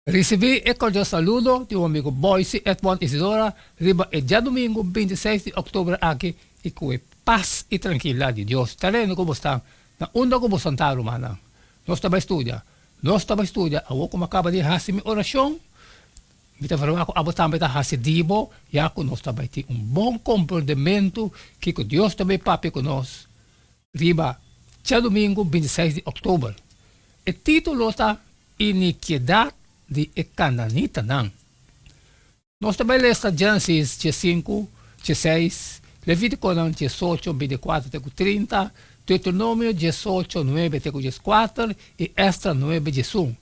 Risibí e kordial saludo di bo amigo Boyce Edmond Isidora riba e djadumingu bintiseis di òktober aki i ku e pas i trankilidat di Dios ta reina ku bo sta na unda ku bo santá rumannan. Nos ta bai studia. Nos ta bai studia awor ku mi a kaba di hasi mi orashon. Mi ta verwagt ku abo tambe ta hasi di bo ya ku nos ta bai tin un bon komprondementu kiko Dios ta bai papia ku nos riba djadumingu bintiseis di òktober. E título ta Inikidat di e Kananitanan. Nos ta bai lesa Génesis diesinku, dieseis, Levítikonan diesocho, bintikuater te ku trinta, Deuteronomio diesocho, nuebe te ku dieskuater i Èstra nuebe, diesun.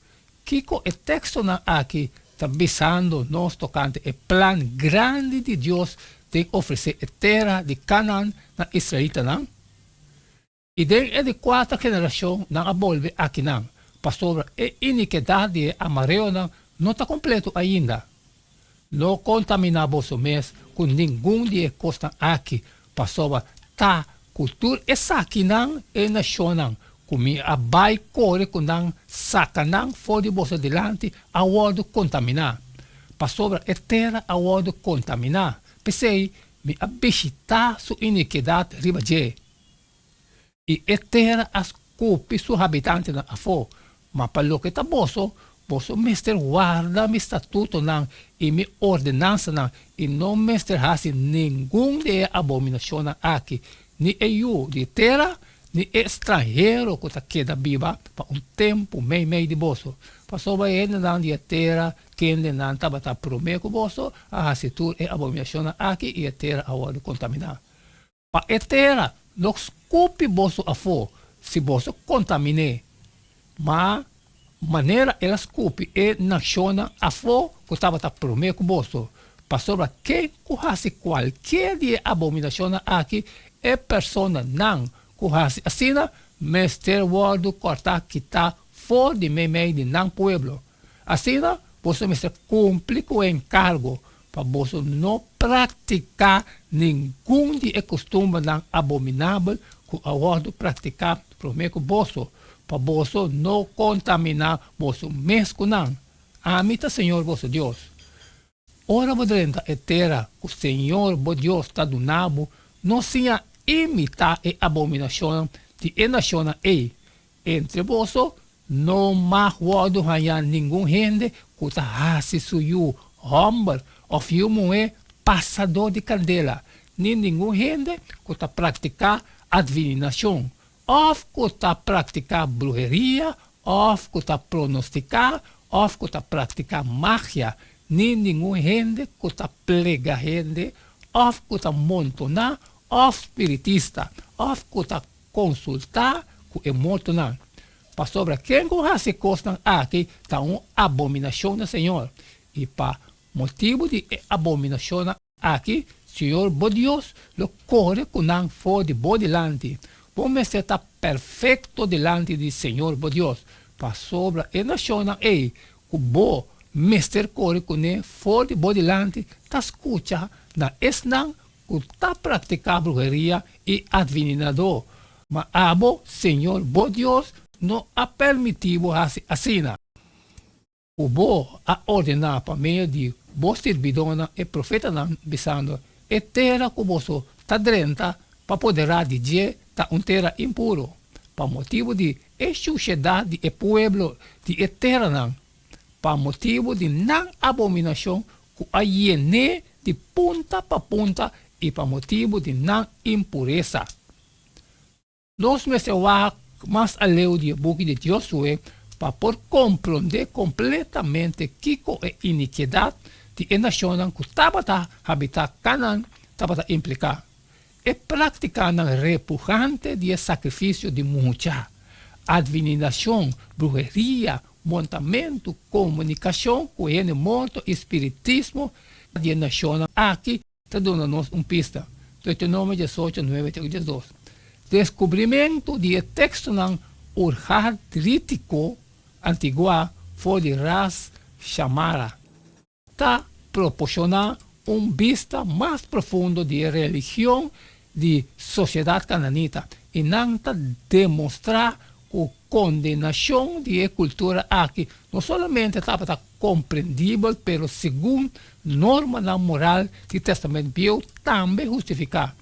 Kiko e tekstonan aki ta bisando nos tokante e plan grandi di Dios den ofresé e tera di Kanan na israelitanan? I den e di kuarta generashon nan a bolbe akinan, pasobra e inikidat di e amareonan no ta kompleto ainda. No kontaminá boso mes ku ningun di e kosnan aki, pasobra ta ku tur esakinan e nashonnan ku mi a bai kore ku nan saka nan for di boso dilanti a wòrdu kontaminá, pasobra e tera a wòrdu kontaminá, p'esei mi a bishitá su inikidat riba dje. I e tera a skupi su habitantenan afó. Ma pa loke ta boso, boso mester warda mi statutonan i mi ordenansanan i no mester hasi ningun di e abominashonnan aki, ni e yu di e tera ni e stranhero ku ta keda biba pa un tempu meimei di boso. Pasobra e hendenan di e tera kendenan tabata promé ku boso a hasi tur e abominashonnan aki i e tera a wòrdu kontaminá. Pa e tera lo skupi boso afó si boso kontamin'é. Ma manera el a skupi e nashonnan afó ku tabata promé ku boso, pasobra ken ku hasi kualkier di e abominashonnan aki, e personanan ku hasi asina mester wòrdu kòrtá kitá for di meimei di nan pueblo. Asina boso mester kumpli ku e enkargo pa boso no praktiká ningun di e kustumbernan abominabel ku a wòrdu praktiká promé ku boso, pa boso no kontaminá boso mes ku nan. Ami ta señor boso Dios. Ora bo drenta e tera ku señor bo Dios ta duna bo, no siña imitá e abominashonnan di e nashonnan ei. Entre boso No mag wòrdu hañá ningun hende ku ta hasi su yu hòmber òf yu muhé pasadó di kandela, ni ningun hende ku ta praktiká atvininashon, òf ku ta praktiká bruheria, òf ku ta pronostiká, òf ku ta praktiká magia, ni ningun hende ku ta plega hende, òf ku ta montoná, òf spiritista, òf ku ta konsultá ku e mortonan, pasobra ken ku hasi e kosnan aki ta un abominashon na Señor, i pa motibu di e abominashonnan aki Señor bo Dios lo kore ku nan for di bo dilanti. Bo mester ta perfekto dilanti di Señor bo Dios, pasobra e nashonnan ei ku bo mester kore kuné for di bo dilanti ta skucha na esnan ku ta praktiká bruheria i advininadó, ma abo, Señor bo Dios, no a permití bo hasi asina. Ku bo a ordená pa medio di bo sirbidónan e profetanan, bisando, E tera ku boso ta drenta pa poderá di dje ta un tera impuru, pa motibu di e shushedat di e pueblo di e teranan, pa motibu di nan abominashon ku a yen'é di punta pa punta i pa motibu di nan impuresa. Nos mester wak mas aleu di e buki di Josué pa por komprondé kompletamente kiko e inikidat di e nashonnan ku tabata habitá Kanan tabata impliká. E práktikanan repugante di e sakrifisio di mucha, advininashon, bruheria, montamentu, komunikashon ku hende morto i spiritismo di e nashonnan aki ta duna nos un pista. Deuteronomio diesocho, nuebe te ku diesdos. Deskubrimentu di e tekstonan urhadrítiko antiguá for di Ras Shamara ta proporcioná un bista mas profundo di e religion di sociedad cananita i nan ta demostrá cu. Kondenashon di e kultura aki no solamente tabata komprendibel pero segun normanan moral di Tèstamènt Bieu tambe hustifiká.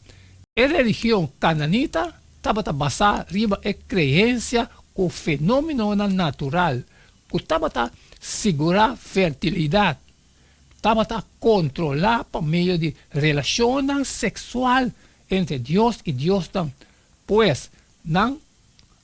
E religion kananita tabata basá riba e kreensia ku fenómenonan natural ku tabata sigurá fertilidat tabata kontrolá pa medio di relashonnan seksual entre dios i diosnan. Pues, nan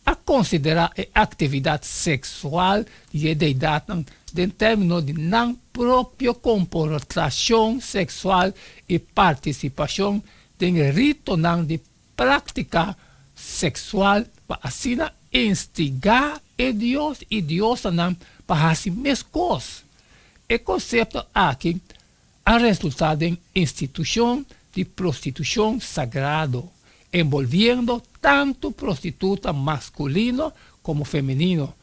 a konsiderá e aktividat seksual di e deidatnan den término di nan propio komportashon seksual i partisipashon den ritonan di práktika seksual pa asina instigá e dios i diosanan pa hasi meskos. E konsepto aki a resultá den institushon di prostitushon sagrado, enbolviendo tantu prostituta maskulino komo femenino,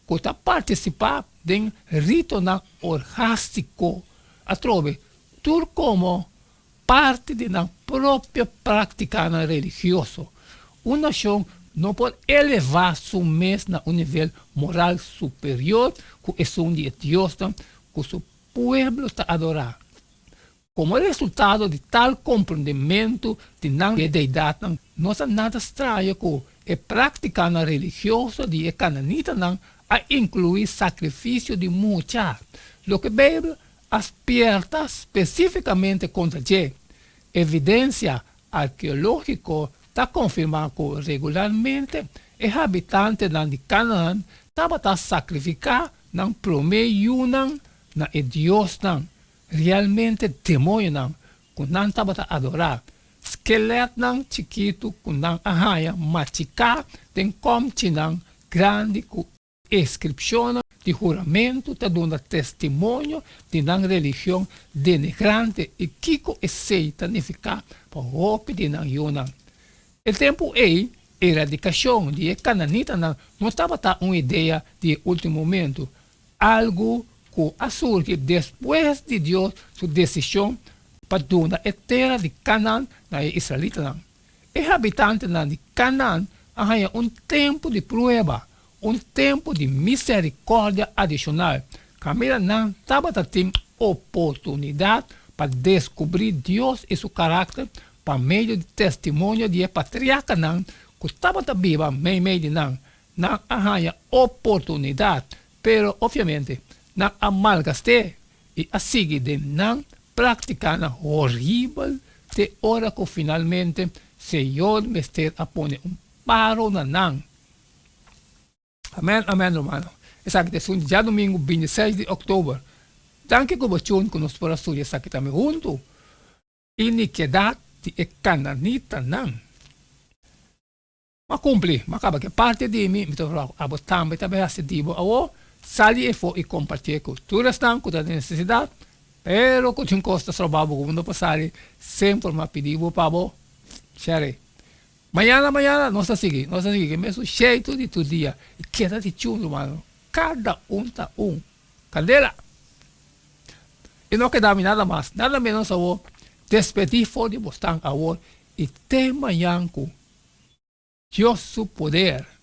ku ta partisipá den ritonan orgástiko atrobe, tur komo parti di nan propio práktikanan religioso. Un nashon no por elevá su mes na un nivel moral superior ku esun di e diosnan ku su pueblo ta adorá. Komo resultado di tal komprondementu di nan deidatnan, no ta nada straño ku e práktikanan religioso di e kananitanan a inkluí sakrifisio di mucha, loke Beibel a spierta spesífikamente kontra dje. Evidensia arkeológiko ta konfirmá ku regularmente e habitantenan di Kanaan tabata sakrifiká nan promé yunan na e diosnan, realmente demoñonan, ku nan tabata adorá. Skeletnan chikitu ku nan a haña machiká den kòmchinan grandi ku Inskripshonnan di huramentu ta duna testimonio di nan religion denigrante i kiko esei ta nifiká pa hopi di nan yunan. E tempu ei, eradikashon di e kananitanan no tabata un idea di e último momentu, algu ku a surgi despues di Dios su desishon pa duna e tera di Kanan na e israelitanan. E habitantenan di Kanaan a haña un tempu di prueba, un tempu di miserikòrdia adishonal, kaminda nan tabata tin oportunidat pa deskubrí Dios i su karakter pa medio di testimonio di e patriarkanan ku tabata biba meimei di nan. Nan a haña oportunidat, pero opviamente nan a malgast'é i a sigui den nan práktikanan horibel te ora ku finalmente Señor mester a pone un paro na nan. Amèn, amèn, rumannan. Esaki ta esun di djadumingu bintiseis di òktober. Danki ku bo tune ku nos por a studia esaki tambe huntu. Inikidat di e kananitanan. M'a kumpli, m'a kaba ku e parti di mi, mi ta roga ku abo tambe ta bai hasi di bo awor, sali efo i kompartié ku tur esnan ku ta den nesesidat, pero ku tin kos ta stroba bo ku bo no por sali, semper m'a pidi bo pa bo share. Mañana mañana nos ta sigui, nos ta sigui ku e mesun sheitu di tur dia i keda di chun rumannan, kada un ta un kandela. I no keda mi nada mas, nada menos awor, despedí for di bosnan awor i te mañan ku Dios su poder.